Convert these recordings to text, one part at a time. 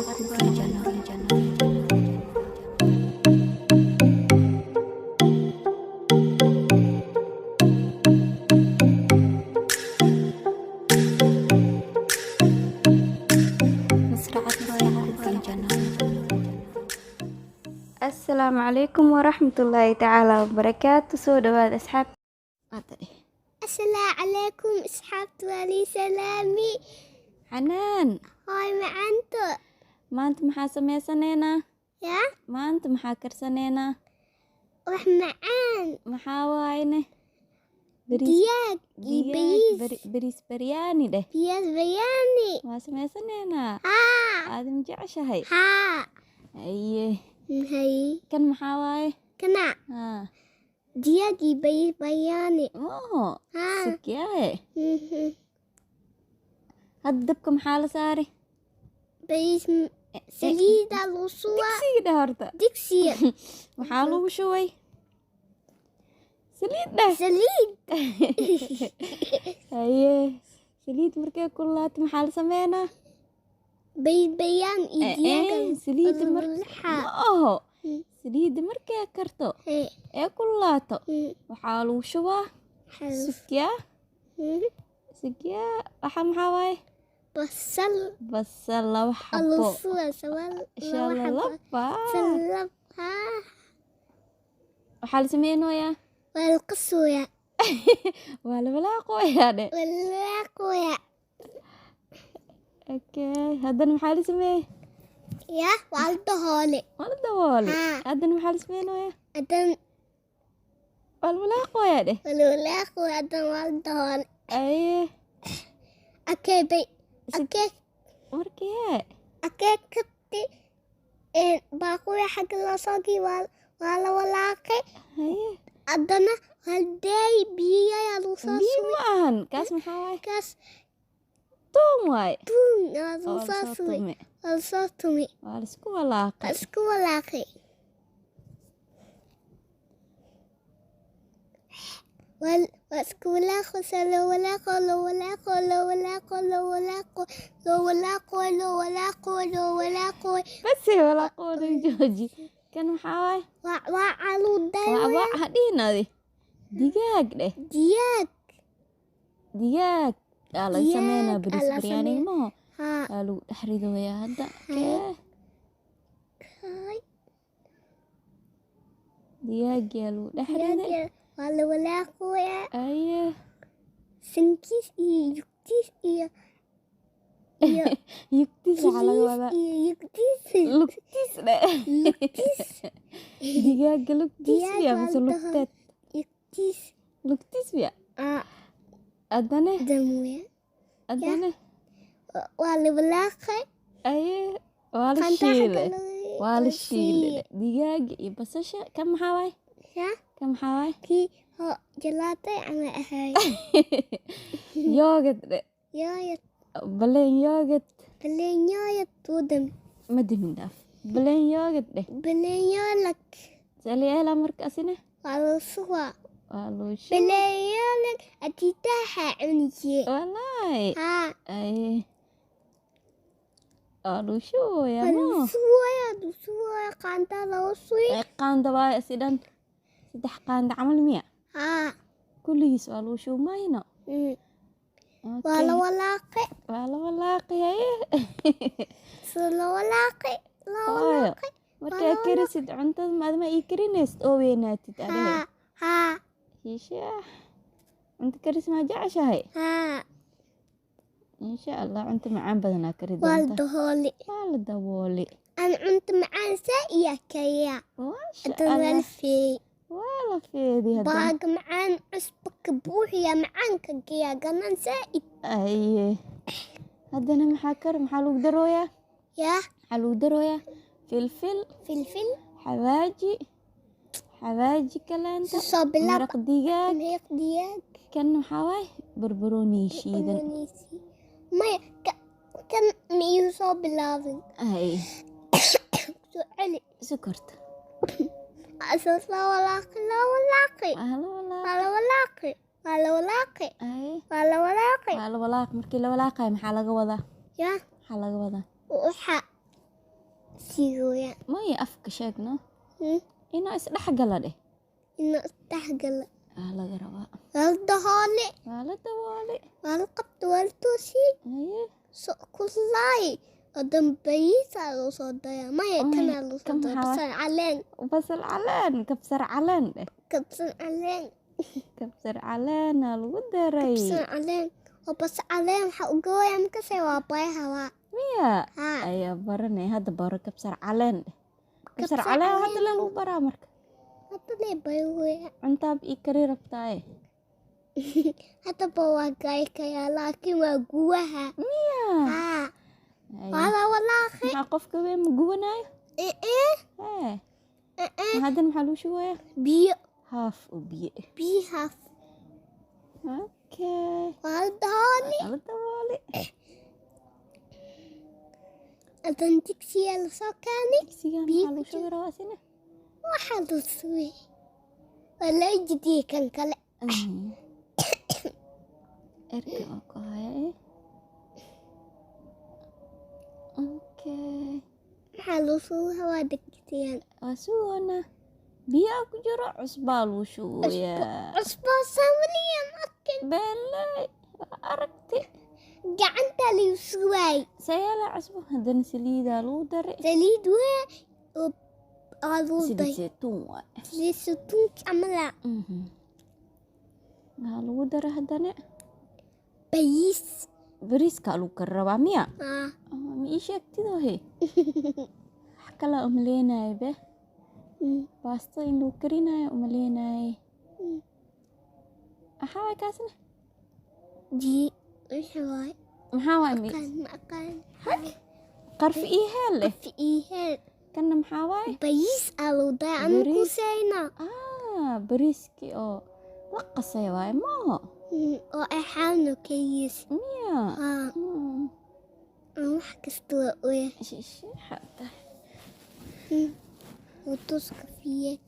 Cooking Channel. Nasra Catoy Cooking Channel. Asalaamu calaykum waraxmatullaahi tacaala wabarakaatu. Soo dhawaad, asxaab. Asalaamu calaykum, asxaabta, waa lii salaami. Xanaan. Hooy macanto. Maanta maxaa sameysanaynaa? Yaa? Maanta maxaa karsanaynaa? Wax macaan. Maxaa waayne? Bariis. Diyaag iyo digaag, bariis. Bariis baryaani dheh. Biyaas bayaani. Waa sameysanaynaa. Haa. Aad ma jeceshahay? Haa. Aye. Hay. Kan maxaa waaye? Kana. Haa. Diyaag iyo bariis bayaani. Oo. Haa. Sugyaaye. Hadda dabka maxaa la saari? Bariis saliida lagu shubaa. Digsiga dheh horta. Digsiga. Maxaa lagu shubay? Saliid dheh. Saliid. Haye, saliid markay kululaato maxaa la sameynaa? Bariis bayaan iyo diyaag. Saliidda mar laxa. Ma aho. Saliidda markay karto ee kululaato waxaa lagu shubaa sugyaa. Sugyaa waxa maxaa waaye? Basal. Basal laba lagu xabo. Shubaa sawal laba xabo. Shalalaba. Salab haa. Waxaa la sameynayaa? Waa la qasooyaa. Waa la walaaqooyaa dhe. Waa la walaaqooyaa. Okay, haddana maxaa la sameeyey? Ya, waa la dahoole. Waa la daboolay. Haa. Haddana maxaa la sameynayaa? Haddana Waa la walaaqooyaa dheh. waa la walaaqooyaa, haddana waa la dahoole. Aye. Akee bay akee. Markii hee. Akee kabti baaquli xagga loo soo gii, waa la walaaqay. Haye. Haddana waa la daayay, biyo ayaa lagu soo Biyo shubay. ma ahan kaas. Maxaa waaye? Kaas. Tuum waaye. Tuun waa lagu Waa la soo soo shubay. tumay. Waa la soo tumay. Waa la isku walaaqay. Waa isku walaaqay. Waa isku walaaqo, saa loo walaaqo, loo walaaqo, loo walaaqo, loo walaaqo, loo walaaqo, loo walaaqo, loo walaaqo. Base, walaaqooda jooji. Kan maxaa waaye? Waa caluu Waa daaya. waa ha dhihin adi, digaag dheh. Diyaag. Digaag aa laga sameynaa. Digaag Bariis aa la baryaaniga maho. Haa. Aa lagu dhex ridoyaa hadda. Haye. Kee. Hay. Digaagiyaa lagu dhex riday. Diyaag waa la walaaqoyaa. Aye. Sankiis iyo yugtiis iyo Yugtiis waxaa laga kiliis wadaa iyo yugtiis. Lugtiis dheh. Lugtiis. Digaaga lugtiis Digaag miya waa mise la lugteed? Yugtiis. Lugtiis miya? Aa. Haddane. Damuya. Haddane. Waa la walaaqay. Aye, waa la Qantaa xagga shiilay. Waa la la shiilay digaaga iyo basasha. Kan maxaa waaye? Ya. Kan maxaa waaye? Kii ho jalaatay ama ahay. Yogurt dhe. Yooyat. Plain yogurt. Plain yooyat wuu dam. Ma dimin, dhaaf. Plain yogurt dheh. Plain yoolag. Saliyeela marka asine. Waa la sugaa. Waa loo shiilay. Plain yoolag atitaaxa cuniye. Wallaahi. Haa. Aye, waa loo shubayaa. Waa la Moo. sugayaa, la sugayaa, qaantaa lagu sugi. Qaanda waaye asi dhan, 3 qaanda camal miya? Haa. Kulligiis waa lagu shubi mayno. Waa la Okay. walaaqay. Waa la walaaqay, haye. Sida la walaaqay, la Hooyo. walaaqay. Markaa karisid cuntada, ma adma ii karinaysid oo weynaatid adhihe? Haa haa. Shiishaa, cunto karis maa jeceshahay? Haa. Insha Allah cunto macaan badanaa kari Waa la doonta. dahooli. Waa la dabooli. Aan cunto macaan saa iya kaya. Maasha Haddana waa la Allah. feeyey. Waa la feedi haddana. Baaga macaan cusbo ka buuxiya, macaanka geeya ganan saa'id. Aye, haddana maxaa kar, maxaa lagu darooyaa? Yaa. Maxaa lagu darooyaa? Filfil. Filfil. Xawaaji, xawaaji kaleenta. Soo bilaab. Maraq digaag. Maraq digaag. Kan maxaa waaye? Barbarooni shiidan. Barbarooniisi. Maya, kan ma iigu soo bilaabin. Ay. Soo celi. Sokorta. Asoo la walaaqay, la walaaqay. Waa la walaaqay. Waa la walaaqay, waa la walaaqay. Ay. Waa la walaaqay. Waa la walaaq. Markii la walaaqayo maxaa laga wadaa? Yaa. Maxaa laga wadaa? Waxa Sigoya. Maya, afka sheegno. Inuu isdhexgala dheh. Inuu isdhexgala. Aa laga rabaa. Waa la dahoole. Waa la daboolay. Waa la qabta, waa la toosiyey. Haye. So kulaay oo dambayiisaa loo soo dayaa. Maya, kanaa loo soo kan daya. maxaa Basal caleen. Basal caleen, kabsar caleen dheh. Kabsar caleen. Kabsar caleenaa lagu daray. Kabsar caleen. Oo basal caleen waxaa uga waya makasay waa bayaha waa. Miya? Haa. Ayaa baranay hadda, baro kabsar caleen dheh. Kabsar Kabsar caleen hadda caleen. lee lagu baraa marka. Hadda lee bayoya. Cuntaab ii kari rabtaaye. Haddaba waa gaykaya, laakiin waa guwaha. Miya? Haa. Haye. Waa la walaaqay. Maxaa, qofka weyn ma gubanaayo? Eh eh. Hee. Eh eh. Haddana maxaa lagu shubayaa? Biyo. Haaf oo biyo ah. Biyo haaf. Okay. Waa la dahoolay. Waa la daboolay. Haddana digsiyaa lasoo keenay. Digsiga Biyo maxaa lagu ku shubi rabaa asina? Waxaa la sugay. Waa loo jidiyey kan kale. Erka oo ku haya eh. Okay. Maxaa loo sugay waa digsiyan. Waa sugoona. Biyaa ku jiro, cusbaa lagu shubayaa. Cusbo samliya markan. Beeley, waa aragti. Gacanta lagu sugay. Sayaala cusbo, haddana saliidaa lagu daray. Saliid waa oo aa lagu Saliid day. saytuun waay. Saliid saytuun camala. Waxaa lagu daray haddana Bariis. Bariiskaa lagu kari rabaa miya? Haa. Ma ii sheegtidoo he. Wax kalaa umaleynayo be. Baasto in lagu karinayo umaleynaye. Maxaa waay kaasna? Ji. Wixii waay. Maxaa waay? Aqaan ma aqaan. Qarfi ii heel leh. Fiiheel. Kanna maxaa waay? Bariis aa lagu day anu Bariis. kusayna. Ah, bariiskii oo la qasay waay maaho? Oo ay xaalno keligiis. Miya? Haa. Aan wax kasta waa oya. Shishiixa tahay. Oo tuska fiyeed.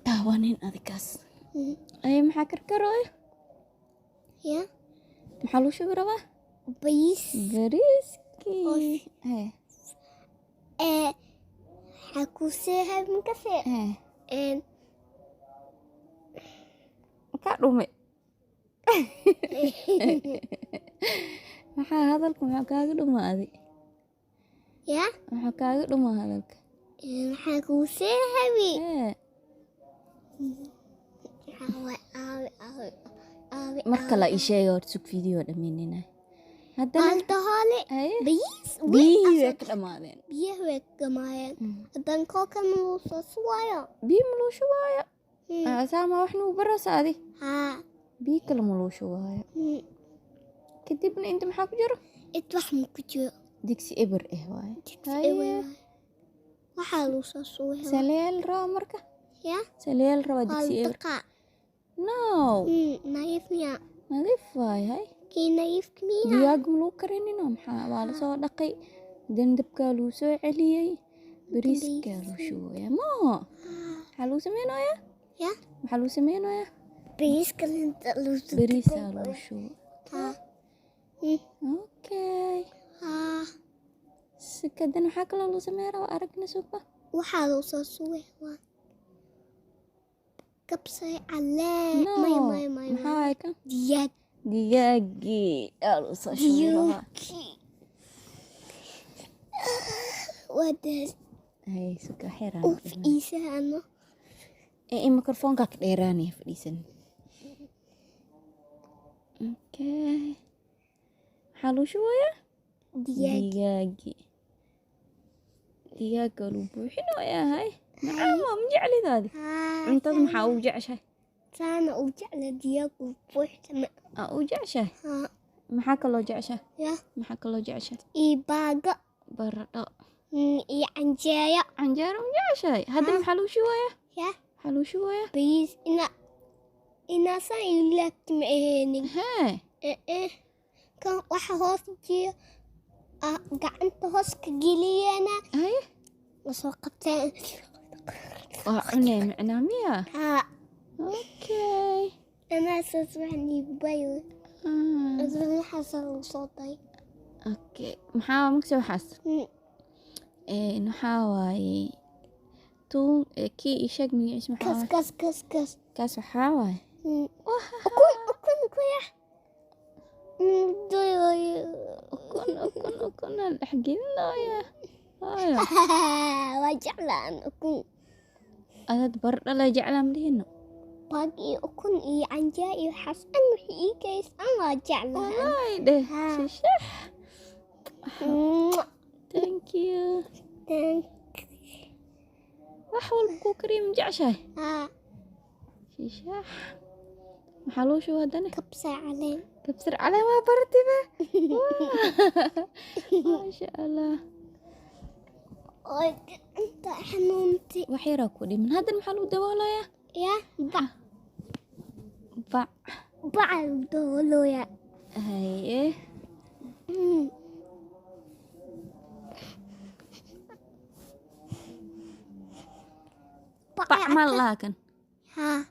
Taawanin adikaas. Ay, maxaa karkarooyo? Ya. Maxaa lagu shubi rabaa? Bariis. Bariiskii. Hee. Ee waxaa kuseehay makase. Hee. Een. Kaa dhumay. Maxaa hadalka, maxaa kaaga dhumaaday? Ya. Maxaa kaaga dhumaa hadalka? Waxaa kuseehay. Hee. Waxaa waay aawe aawe aawe. Mar kale ii sheega horta, sug, video dhamaynina. Haddana Aldahoole. haye. Bariis. Biyihii way ka dhamaadeen. Biyaha way ka gamaayeen. Haddana koolkan wuu soo suwayo. Biyo ma lagu shubaayo? Saama wax nagu baraysa adi? Haa. Biyo kale ma lagu shubaayo. Kadibna inta maxaa ku jiro? It wax ma ku jiro. Digsi eber eh waaye. Digsi eber waaye. Waxaa lagu soo suway. Saleel raba marka? Ya. Saleel raba Waa digsi la eber. dhaqaa. No. Nadiif miya? Nadiif waaye hay. Kii nadiif miya? Digaag ma lagu karinino, maxaa waa lasoo dhaqay. Dan dabkaa lagu soo celiyey. Bariiskaa lagu shubayaa moo. Maxaa lagu sameynayaa? Ya. Maxaa lagu sameynayaa? Bariiska lagu soo Bariisaa lagu shubo. Haa. Okay. Haa. Sikadan waxaa kaloo lagu sameyn rabaa, aragna supa. Waxaa lagu soo suway waa kabsar caleen. No. Maya maya maya. Maxaa waay kan? Digaag. Digaagii aa lagu soo shubi rabaa. Digaagii. Waa daal. Hay, suka xiraan. U fadhiisano. Ee, mikrofoonka ka dheeraanaya, fadhiisan. Okay. Maxaa lagu shubayaa? Digaag. Digaagii. Digaaga lagu buuxinayaa hay. Macaan waa, ma jeclidaadi? Haa. Cuntada maxaa ugu jeceshahay? Saana u jecla digaag u buuxsama. Aa u jeceshahay? Haa. Maxaa kaloo jeceshahay? Ya. Maxaa kaloo jeceshahay? Iyo baago. Baradho. Iyo canjeero. Canjeero ma jeceshahay? Hadda maxaa lagu shubayaa? Ya. Maxaa lagu shubayaa? Bariis ina inaasaan ilaagta ma aheenin. Hee. Eh eh. Kan waxa hoos jiyo ah, gacanta hoos ka geliyana. Haye. Lasoo qabteen. Waa cunay macnaa miya? Haa. Okay. Anaa saas waxaan iibayo. Ah, Asna waxaas lagu soo day. okay. Maxaa magse waxaas? Waxaa waaye tuun, kii ii sheeg magaciisa maxaa Kas waaye? Kas kas kas. Kaas waxaa waaye Ukun, ukun kuya. Ukun, ukun, ukun aan dhex gelinaya. Hooyo. Waa jeclaan ukun. Adad baradho la jeclaa ma dhihino? Bag iyo ukun iyo canjaa iyo waxaas dhan wixii ii geystan waa jeclaan. Wallahi dheh. Haa. Shishax. Thank you. Thank. Wax walba kuu kariyo ma jeceshahay? Haa. Shishax. Maxaa loo shubaa haddana? Kabsar caleen. Kabsar caleen waa baratiba. Maasha Allah. Oo inta xanuunti. Wax yaraa ku dhiman. Haddana maxaa lagu daboolayaa? Ya, bac. Bac. Baca lagu daboolaya. Haye. Bac ma lahaa kan? Haa.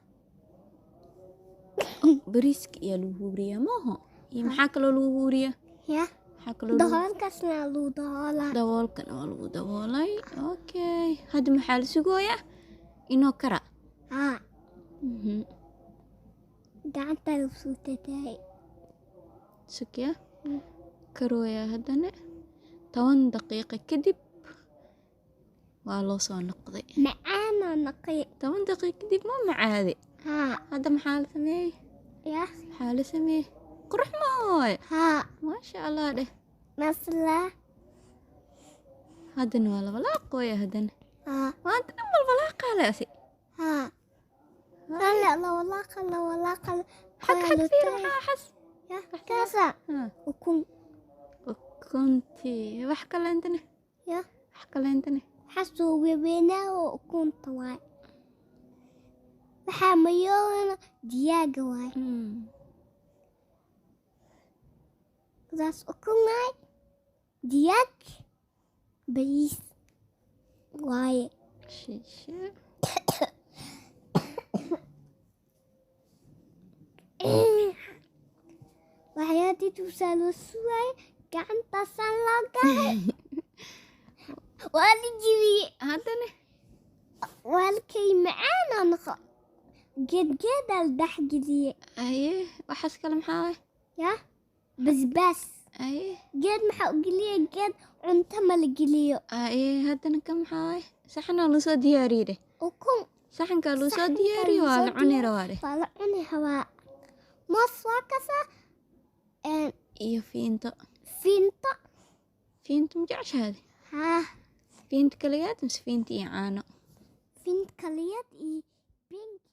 Bariiska ayaa lagu huuriyaa maaho? Iyo maxaa kaloo lagu huuriyaa? Ya. Maxaa kaloo lagu Daboolkaasna lagu daboolaa. Daboolkan waa lagu daboolay. Okay. Hadda maxaa la sugooyaa? Inoo kara. Haa. Gacanta lagu soo tataay. Sugya. Karooyaa haddana. 10 daqiiqo kadib waa loo soo noqday. Macaana naqi. 10 daqiiqo kadib ma macaade. Haa. Hadda maxaa la sameeyey? Ya. Maxaa la sameeyey? Qurux mooy. Haa. Maasha Allah dheh. Masla. Haddana waa la walaaqooya haddana. Haa. Maanta dhan bal walaaqaa le asi. Haa. La la walaaqa la walaaqa. Xag xag fiir maxaa xas? Ya. Kaasa. Haa. Ukun. Ukuntii. Wax kale intana. Ya. Wax kale intana. Waxaa weweynaa oo ukunta waay. Waxaa mayoona diyaaga waay. Saas ukun waay. Diyaag. Bariis waaye. Shishe. Waxyaadii tuusaa loo sugaay gacantaasaan loo galay. Waa la jibiyey. Haddana. Waalkay macaana noqo. Geedgeedaa la dhex geliyey. Aye. Waxaas kale maxaa waay? Ya. Basbaas. Aye. Geed maxaa u geliyey? Geed cunto ma la geliyo. Aye. Haddana kan maxaa waay? Saxanaa loo soo diyaariyey dheh. Ukun. Saxankaa loo soo Saxankaa diyaariyey loo waa soo la cuni rabaa dheh. Waa la cuni rabaa. Moos waa kasa. Iyo fiinto. Fiinto. Fiinto ma jeceshahay? Haa. Fiinto kaligeed mise fiinto iyo caano? Fiinto kaligeed iyo bingi.